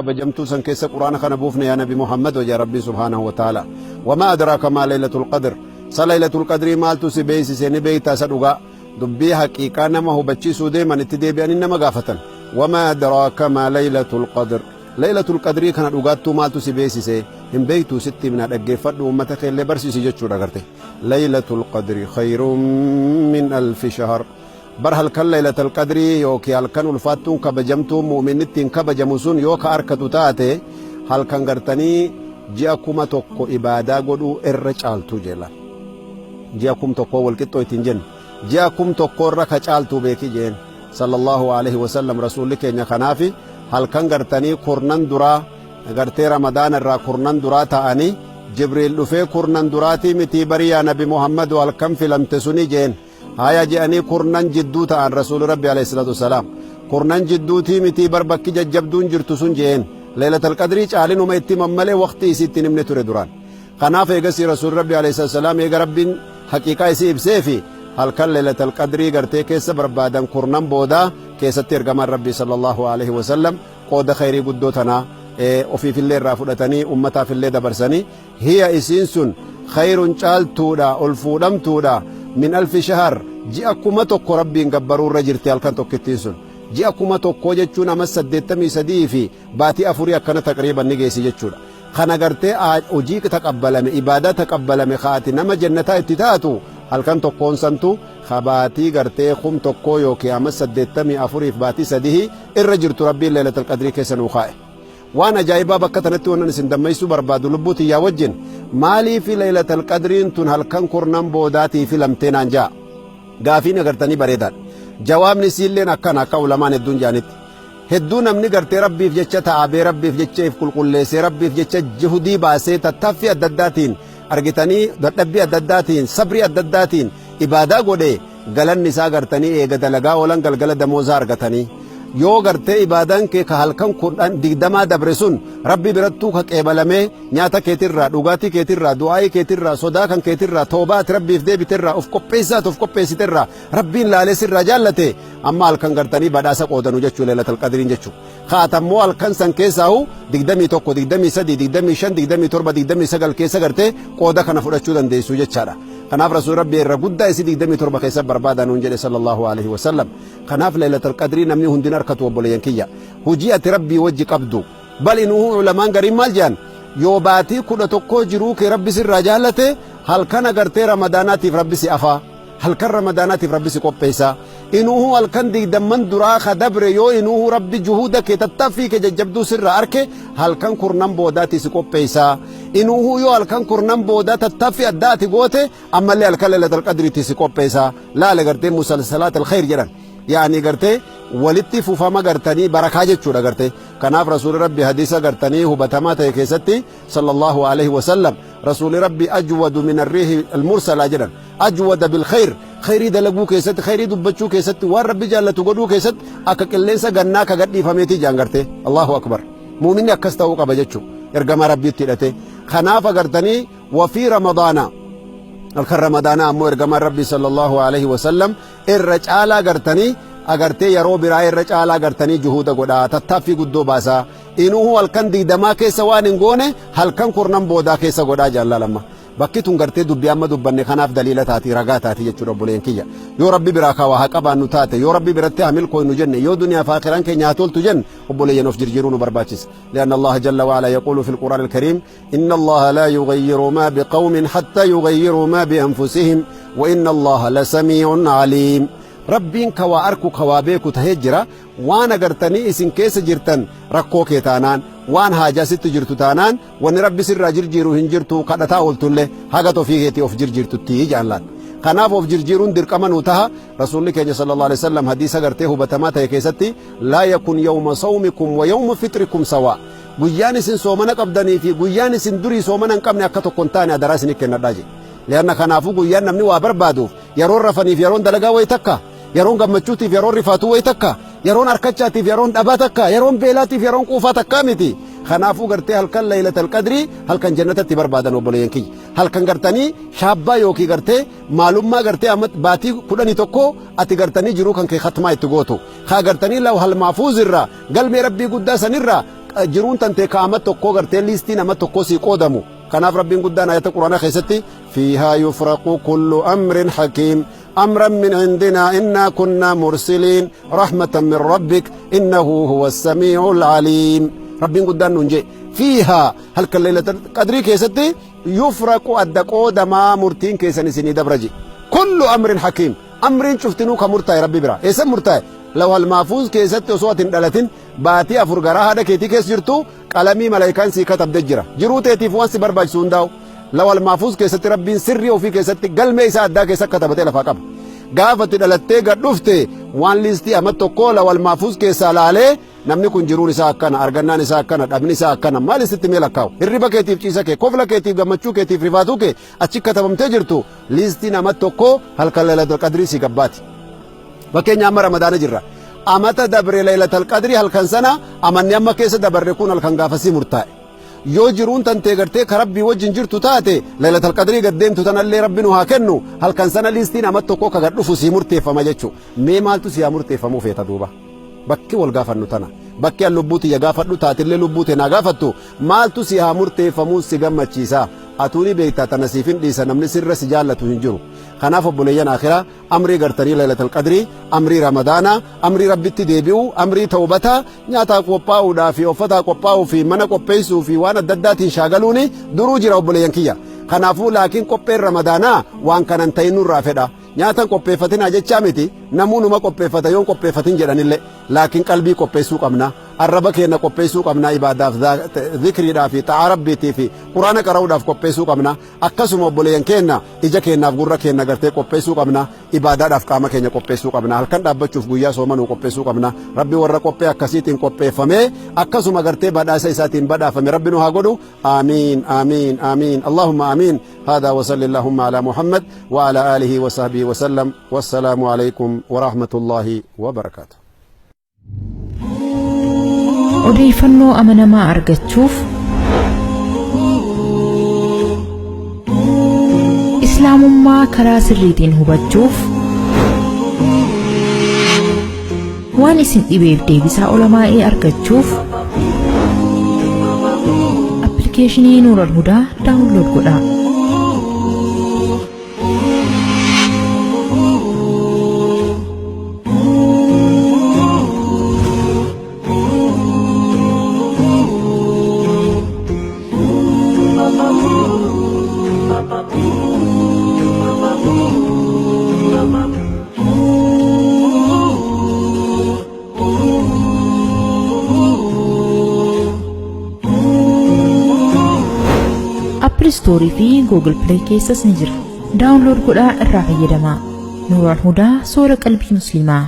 Kabajamtuu san keessa Qur'aana kana buufne yaa Nabi Muhammad yaa Rabbii subhaanahu wa ta'ala. Wamaa adraaka maa laylatul qadr. Sa laylatul qadrii maaltu si beeysise ni beeytaa isa dhugaa. Dubbii haqiiqaa nama hubachiisuu deeman itti deebi'anii nama gaafatan. Wamaa adraaka maa laylatul qadr. Laylatul qadrii kana dhugaattuu maaltu si beeysise hin beeytuu sitti himnaa dhaggeeffadhu uummata keellee barsiisi jechuudha garte. Laylatul qadri khayrun min alfi shahr. Bar halkan laylatal qadrii yookiin halkan ulfaattuun kabajamtuun mu'minni ittiin kabajamu sun yoo ka arkatu taate halkan gartanii ji'a 1000 ibaadaa godhuu irra caaltuu jeela. Ji'a 1000 wal qixxoo ittiin jennu. Ji'a 1000 irra ka caaltuu beeki jeen. Sallallahu alaihi wasallam rasuulli keenya kanaafi halkan gartanii kurnan duraa gartee ramadaana irraa kurnan duraa ta'anii Jibriil dhufee kurnan duraatii mitii bari yaa Nabi Muhammadu halkan filamte suni jeen. Haya je'anii kurnan jidduu ta'an Rasuuli Rabbi alayhi salaatu wassalaam. Kurnan jidduutii mitii bar bakki jajjabduun jirtu sun je'een. Laylatal Qadrii caalinuma itti himan malee waqtii isii itti hin himne ture duraan. Kanaaf eegasii Rasuuli Rabbi alayhi salaatu wassalaam eega Rabbiin haqiiqaa isii ibseefi halkan Laylatal Qadrii gartee keessa barbaadan kurnan boodaa keessatti ergamaan Rabbii sallallahu alayhi wasallam qooda khayrii guddoo tanaa ofiifillee irraa fudhatanii ummataafillee dabarsanii Hiya isiin sun khayrun caaltuudha, ol fuudhamtuudha, min alfi shahr, ji'a 1000 Rabbiin gabbaruu irra jirti halkan tokkittiin sun. Ji'a 1000 jechuun amat 83 fi baatii afurii akkana taqriiban ni geessi jechuudha. Kana gartee hojii taqabbalame, ibaadaa taqabbalame ka ati nama jannataa itti taatu halkan tokkoon santu ka baatii gartee 1000 yookiin amat 84 fi baatii sadihii irra jirtu Rabbiin Laylatul Qadrii keessa nuu kaa'e. Waan ajaa'ibaa bakka tanatti wannan isin dammaysuu barbaadu lubbuu tiyyaa wajjin maaliifi laylatal qadriin tun halkan kurnan boodaatii filamtee naan ja'a. Gaafiin agartanii bareedaadha. Jawaabni isiilleen akkana akka ulamaan hedduun ja'anitti. Hedduu namni gartee Rabbiif jecha ta'abee Rabbiif jecha if qulqulleessee Rabbiif jecha juhdii baasee tattaaffii adda addaatiin argitanii dadhabbii adda addaatiin sabrii adda addaatiin ibaadaa godhe galanni isaa gartanii eega dalagaa oolan galgala damoozaa argatanii yoo gartee ibaadaan kee ka halkan kudhan digdamaa dabre sun rabbi birattuu ka qeebalamee nyaata keetirraa dhugaatii keetirraa du'aa'ii keetirraa sodaa kan keetirraa toobaa ati rabbiif deebiterraa of qopheessaat of qopheessiterraa rabbiin laalee sirraa jaallate amma halkan gartanii badhaasa qoodanu jechuu leelatal qadriin jechuu kaatammoo halkan san keessaahu 21 23 25 27 29 keessa gartee qooda kana fudhachuu dandeessu jechaadha. Kanaaf Rasuul Rabbi irra guddaa isii 27 keessa barbaada nuun jedhe sallallahu alaihi wasallam. Kanaaf Laylatul Qadrii namni hundin harkatu obboleeyyan kiyya. Hujii ati Rabbii wajji qabdu. Bal inuhu ulamaan gariin maal jedhan yoo baatii 11 jiruu kee Rabbi sirraa jaallate halkan agartee Ramadaanaatiif Rabbi si afaa. Halkan Ramadaanaatiif Rabbi si qopheessa. Inuhu halkan digdamman duraa ka dabre yoo inuhu Rabbi juhuuda kee tattaaffii kee jajjabduu sirraa arke halkan kurnan boodaatii si qopheessa. Inuhu yoo halkan kurnan boodaa tattaaffii addaa ati goote ammallee halkan lailatul qadriitii si qopheessa. Laala gartee musalsalaat alkhayr jedhan. Yaani gartee walitti fufama gartanii barakaa jechuudha gartee. Kanaaf Rasuulli Rabbi hadiisa gartanii hubatamaa ta'e keessatti sallallahu alaihi wasallam Rasuulli Rabbi ajwadu min arriihi almursalaa jedhan. Ajwada bil khayr khayrii dalaguu keessatti khayrii dubbachuu keessatti waan Rabbi jaallatu godhuu keessatti akka qilleensa gannaa ka gadhiifameetii jaan gartee. Allahu akbar. Muuminni akkas ta'uu qaba jechuu ergamaa Rabbiitti hidhatee. Kanaaf agartanii wafii ramadaana halkan ramadaanaa ammoo ergamaan Rabbii sallallahu alaihi wasallam irra caalaa gartanii agartee yeroo biraa irra caalaa gartanii juhuuda godhaa tattaaffii guddoo baasaa inuhu halkan digdamaa keessa waan hin goone halkan kurnan boodaa keessa godhaa jaallalama bakki tun gartee dubbii amma dubbanne kanaaf daliila taati ragaa taati jechuudha obboleen kiyya yoo rabbi biraa kaawaa haa qabaannu taate yoo rabbi biratti haa milkooynu jenne yoo duniyaa fi akiraan keenya haa toltu jenne obboleeyyan of jirjiiruu nu barbaachisa. لأن الله جل وعلا يقول في القرآن الكريم إن الله لا يغير ما بقوم حتى يغيروا ما بأنفسهم وإن الله لسميع عليم. Rabbiin ka waa arku ka waa beeku tahee jira waan agartanii isin keessa jirtan rakkoo kee taanaan waan haajaa sitti jirtu taanaan wanni rabbi sirraa jirjiiru hin jirtu kadhataa ooltullee haga tofii keetii of jirjiirtutti jaallaan. Kanaaf of jirjiiruun dirqama nuu taha. Rasuulli keenya sallallahu alaihi wasallam hadiisa gartee hubatamaa ta'e keessatti laa yakun yawma sawmikum wa yawma fitrikum sawaa guyyaan isin soomana qabdanii fi guyyaan isin durii soomana hin qabne akka tokko hin taane adaraa isinii kennadhaa jedhe. Lianna kanaafuu guyyaan namni waa barbaaduuf yeroon rafaniif yeroon dalagaa wayi takka yeroon gammachuutiif yeroon rifaatuu wayi takka yeroon harkachaatiif yeroon dhabaa takka yeroon beelaatiif yeroon quufaa takkaa miti. Kanaafuu gartee halkan laylatal qadrii halkan jannatatti barbaadan obboleeyyan kiyya. Halkan gartanii shaabbaa yookii gartee maalummaa gartee amma baatii 11 ati gartanii jiruu kan kee khatmaa itti gootu. Kaa gartanii lawhal maafuuz irraa galmee rabbii guddaa sanirraa Jiruun tantee kaama tokkoo gartee liistii nama tokkoo sii qoodamu. Kanaaf Rabbiin guddaan ayata Quraanaa keessatti fiihaa yufraqu kullu amrin hakiim amran min indinaa innaa kunnaa mursiliin rahmatan min rabbik innahu huwa samii'ul aliim. Rabbiin guddaan nuun jee fiihaa halkan laylatul qadrii keessatti yufraqu adda qoodamaa murtiin keessan isinii dabra je. Kullu amrin hakiim amriin cuftinuu ka murtaa'e Rabbi bira. Eessan murtaa'e? Lawhal maafuuz keessatti osoo ati hin dhalatin baatii 4 garaa haadha keetii keessa jirtu qalamii malaayikaan sii katabde jira. Jiruu teetiif waan si barbaachisu hundaa'u lawhal maafuuz keessatti Rabbiin sirrii ofii keessatti galmee isaa addaa keessa katabatee lafaa qaba. Gaafa ati dhalattee gad dhufte waan liistii amma tokkoo lawhal maafuuz keessaa laalee namni kun jiruun isaa akkana, argannaan isaa akkana, dhabni isaa akkana, maal sitti mee lakkaa'u. Hirriba keetiif ciisa kee, kofla keetiif gammachuu keetiif rifaatuu kee achi katabamtee jirtu liistiin amma tokkoo halkan Laylatul Qadrii sii gabbaati. Fakkeenya amma Ramadaana jirra. Amata dabre Laylatul Qadrii halkan sana amanni amma keessa dabarre kun halkan gaafasii murtaa'e. Yoo jiruun tantee gartee ka Rabbii wajjin jirtu taate Laylatul Qadrii gad deemtu tanallee Rabbi nu haa kennu halkan sana liistiin amma tokkoo ka gad dhufu sii murteeffama jechuu. Mee maaltu sii haa murteeffamuu feeta duuba? Bakki wal gaafannu tana. Bakki an lubbuu tiyya gaafadhu taatillee lubbuu tee naa gaafattu maaltu si haa murteeffamuu si gammachiisa? Atuu ni beekta tana siif hin dhiisa namni sirra si jaallatu hin jiru. Kanaaf obboleeyyan akhiraa amrii gartanii Laylatul Qadrii, amrii Ramadaanaa, amrii Rabbitti deebi'uu, amrii tawbataa, nyaataa qophaa'uudhaa fi uffataa qophaa'uu fi mana qopheessuu fi waan adda addaatiin shaagaluuni duruu jira obboleeyyan kiyya. Kanaafuu laakiin qopheen Ramadaanaa waan kanan ta'in nurraa fedha. Nyaata hin qopheeffatinaa jechaa miti, namuu numa qopheeffata yoo hin qopheeffatin jedhanillee. Laakiin qalbii qopheessuu qabna, arraba keenya qopheessuu qabna ibaadaaf, zikriidhaa fi xa'aa Rabbiitii fi Quraana qara'uudhaaf qopheessuu qabna. Akkasuma obboleeyyan keenya ija keenyaaf gurra keenya gartee qopheessuu qabna, ibaadaadhaaf qaama keenya qopheessuu qabna, halkan dhaabbachuuf guyyaa soomanuu qopheessuu qabna. Rabbi warra qophee akkasiitiin qopheeffamee akkasuma gartee badhaasa isaatiin badhaafame Rabbi nu haa godhu. آمين آمين آمين اللهم آمين. هذا وصل اللهم على محمد وعلى آله وصحبه وسلم، والسلام عليكم ورحمة الله وبركاته. Odeeffannoo amanamaa argachuuf Islaamummaa karaa sirriitiin hubachuuf waan isin dhibeef deebisaa olamaa'ee argachuuf appilikeeshinii Nuural Hudaa daawunlood godhaa. Apple Store fi Google Play keessas ni jira. Daawunlood godhaa irraa fayyadamaa. Nuural Hudaa soora qalbii Musliimaa.